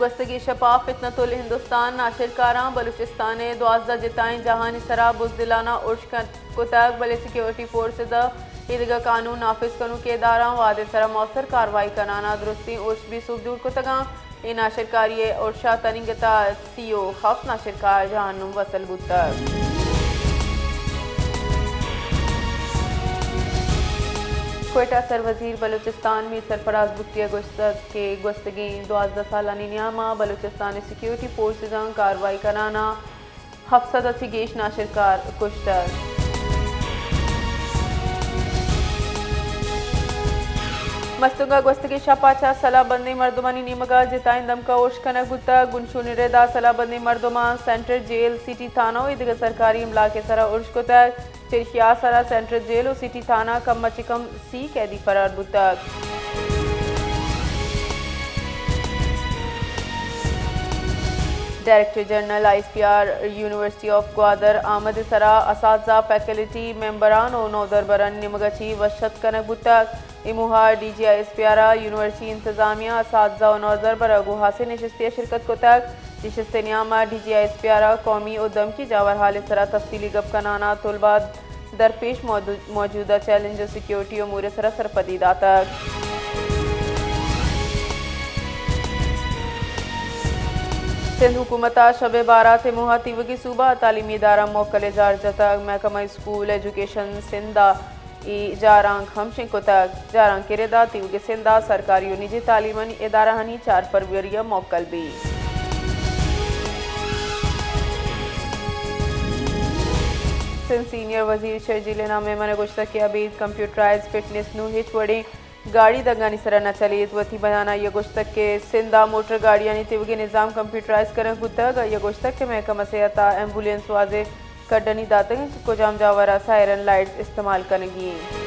گوستگیں شپ ءَ فتنۃ الہندوستان ناشرکاراں بلوچستان ءِ دوازدہ جتائیں جاہانی سرا بزدلانہ ارش کت کتگ، بلے سیکیورٹی فورسز ءُ ایدگہ قانون نافذ کنوکیں ادارھاں وھد ءِ سرا مؤثر کاروائی کنان ءَ درستیں ارش بے سوب جوڑ کتگ اَنت۔ اے ناشرکاری ءِ ارش ءَ تنیگت ءَ سی ءُ ہپت ناشرکار جہنم وصل بوتگ۔ کوئٹہ ءِ سروزیر بلوچستان میر سرفراز بگٹی ءَ گوشتگ کہ گوستگیں دوازدہ سالانی نیام ءَ بلوچستان ءِ سیکیورٹی فورسزاں کاروائی کنان ءَ ہپت سد ءَ چہ گیش ناشرکار کشتگ۔ مستونگ ءَ گوستگیں شپ ءَ چہ سلاہ بندیں مردمانی نیمگ ءَ جتائیں دمک ءُ ارش کنگ بوتگ۔ بنشونی رد ءَ سلاہ بندیں مردماں سینٹرل جیل، سٹی تھانہ ءُ ایدگہ سرکاری املاک ءِ سرا ارش کتگ۔ چریشی ءِ آسر ءَ سینٹرل جیل ءُ سٹی تھانہ ءَ کم ءَ چہ کم سی قیدی فرار بوتگ۔ Director general I S P our university of Gwadar آمد ءِ سرا اساتذہ، فیکلٹی، ممبران ءُ نودربرانی نیمگ ءَ چہ وش اتک کنگ بوتگ۔ اے موہ ءَ D G I S P R ءِ یونیورسٹی انتظامیہ، اساتذہ ءُ نودربر ءَ گوں ہاسیں نشستے ءَ شرکت کتگ۔ نشست ءِ نیام ءَ D G I S P R ءَ قومی ءُ دمکی جاور ہال ءِ سرا تفصیلی گپ کنان ءَ طلبہ ءَ درپیش موجود-، موجودہ چیلنج ءُ سیکیورٹی امور ءِ سرا سرپدی داتگ۔ سندھ حکومت ءَ شب بارات ءِ موہ ءَ تیوگیں صوبہ ءِ تعلیمی ادارہ موکل ءِ جار جتگ۔ محکمہ اسکول ایجوکیشن سندھ ءَ اے جارانک ہمشیں کتگ۔ جارانک ءِ رد ءَ تیوگیں سندھ ءِ سرکاری ءُ نجی تعلیمانی ادارہانی چار فروری ءَ موکل بیت۔ سندھ ءِ سینئر وزیر شرجیل انعام میمن ءَ گوشتگ کہ ابید کمپیوٹرائز فٹنس نوں ہچ وڑیں گاڑی دگانی سرا نہ چلیت۔ وتی بیان ءَ آئی ءَ گوشتگ کہ سندھ ءَ موٹر گاڑیانی تیوگیں نظام کمپیوٹرائز کنگ بوتگ۔ آئی ءَ گوشتگ کہ محکمہ صحت ءَ ایمبولینس واضح کڈنی داتگ انت کہ کجام جاور ءَ سائرن لائٹس استعمال کنگی انت۔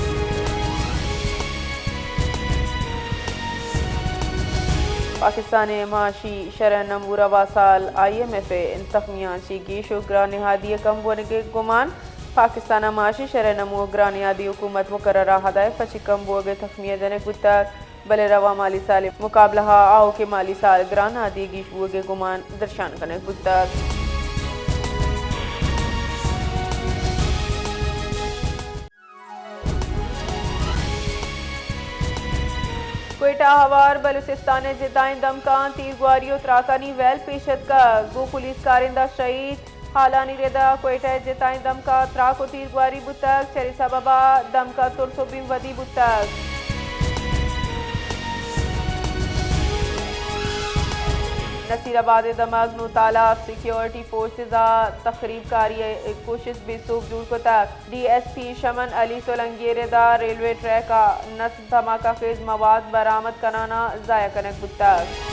پاکستان ءِ معاشی شرح نمو رواں سال آئی ایم ایف ءِ تخمیہاں چہ گیش ءُ گران نہادی ءِ کم بوگ ءِ گمان۔ پاکستان ءِ معاشی شرح نمو ءَ گران نہادی حکومت مقررہ ہدایف ءَ چہ کم بوگ ءِ تخمیہ جنگ بوتگ۔ بلے رواں مالی سال ءِ مقابلہ ءَ آؤکیں مالی سال گران نہادی ءِ گیش بوگ ءِ گمان درشان کنگ بوتگ۔ کوئٹہ ءَ ہوار بلوچستان ءِ جتائیں دمکاں تیرگواری ءُ تراکانی ویل پیش اتکگ، گوں پولیس کارندہ شہید۔ ہالانی رد ءَ کوئٹہ ءِ جتائیں دمک ءَ تراک ءُ تیرگواری بوتگ، چرے سبب ءَ دمک ءَ ترس ءُ بیم ودی بوتگ۔ نصیر آباد ءِ دمگ نوتالاب سیکیورٹی فورسز ءَ تخریب کاری ءِ کوشست بے سوب جوڑ کتگ۔ ڈی ایس پی شمن علی سولنگی ءِ رد ءَ ریلوے ٹریک ءَ نصب دھماکہ خیز مواد برآمد کنان ءَ ضائع کنگ بوتگ۔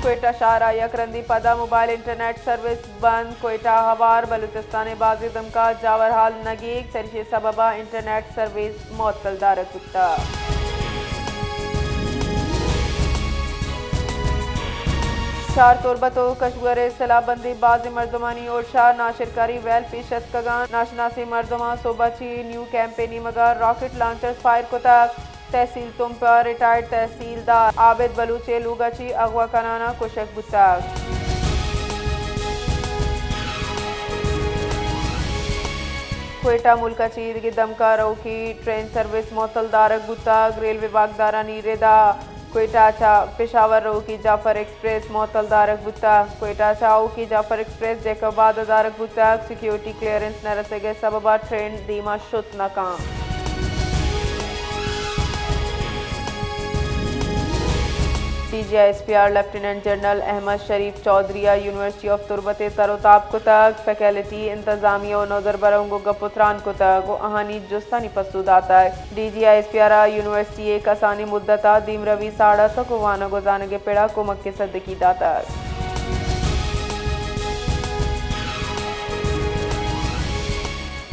کوئٹہ شہر ءَ یک رندے پدا موبائل انٹرنیٹ سروس بند۔ کوئٹہ ءَ ہوار بلوچستان ءِ بازیں دمک ءَ جاور ہال نگیگ، چریشی ءِ سبب ءَ انٹرنیٹ سروس معطل دارگ بوتگ۔ شہر تربت ءُ کشور ءِ سلاہ بندیں بازیں مردمانی ارش ءَ ناشرکاری ویل پیش اتکگ اَنت۔ ناشناسیں مردماں صبح چہ نیو کیمپ ءِ نیمگ ءَ راکٹ لانچرز فائر کتگ۔ تحصیل تمپ ءِ ریٹائرڈ تحصیلدار عابد بلوچ ءِ لوگ ءَ چہ اغوا کنان ءَ کشگ بوتگ۔ کوئٹہ، ملک ءَ چہ ایدگہ دمک ءَ روکی ٹرین سروس معطل دارگ بوتگ۔ ریلوے واکدارانی رد ءَ کوئٹہ ءَ چہ پشاور روکی جعفر ایکسپریس معطل دارگ بوتگ۔ کوئٹہ ءَ چہ آؤکی جعفر ایکسپریس جیکب آباد ءَ دارگ بوتگ۔ سیکیورٹی کلیئرنس نہ رسگ ءِ سبب ءَ ٹرین دیم ءَ شت نہ کنت۔ D G I S P R lieutenant general Ahmed Sharif Chaudhry ءَ یونیورسٹی آف تربت ءِ تر ءُ تاب کتگ، فیکلٹی، انتظامیہ ءُ نودربراں گوں گپ ءُ تران کتگ ءُ آہانی جستانی پسو داتگ۔ D G I S P R ءَ یونیورسٹی ءِ کسانیں مدت ءَ دیمروی ساڑتگ ءُ وانگ ءُ زانگ ءِ پڑ ءَ کمک ءِ سدکی داتگ۔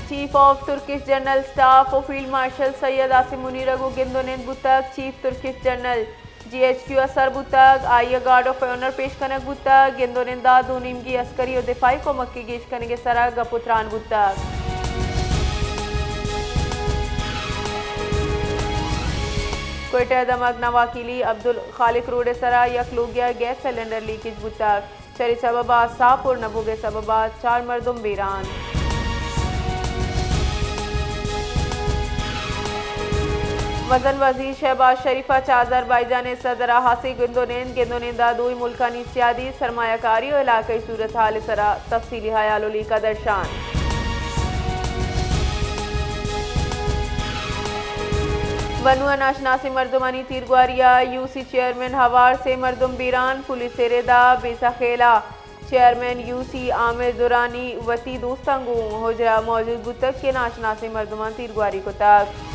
Chief of Turkish general staff ءُ فیلڈ مارشل سید عاصم منیر ءَ گوں گند ءُ نند بوتگ۔ Chief Turkish general G H Q ءَ سر بوتگ، آئی ءَ گارڈ آف آنر پیش کنگ بوتگ۔ گند ءُ نند ءَ دو نیمگی عسکری ءُ دفاعی کمک ءِ گیش کنگ ءِ سر ءَ گپ ءُ تران بوتگ۔ کوئٹہ ءِ دمگ نواکیلی عبدالخالق روڈ ءِ سرا یک لوگے ءَ گیس سلنڈر لیکیج بوتگ۔ چرے سبب ءَ ساہ پر نہ بوگ ءِ سبب ءَ چار مردم بیران۔ مزن وزیر شہباز شریف ءَ چہ آذربائیجان ءِ صدر ءَ ہاسیں گند ءُ نند، گند ءُ نند ءَ دوئیں ملکانی سیادی، سرمایہ کاری ءُ علاقائی صورتحال ءِ سرا تفصیلی ہیال ءُ لیکہ درشان۔ ونو ءَ ناشناسیں مردمانی تیرگواری ءَ یو سی چیئرمین ہوار سے مردم بیران، پولیس ءِ رد ءَ بے سخیل ءَ چیئرمین یو سی عامر درانی وتی دوستاں گوں حجرہ موجود بوتگ کہ ناشناسیں مردماں تیرگواری کتگ۔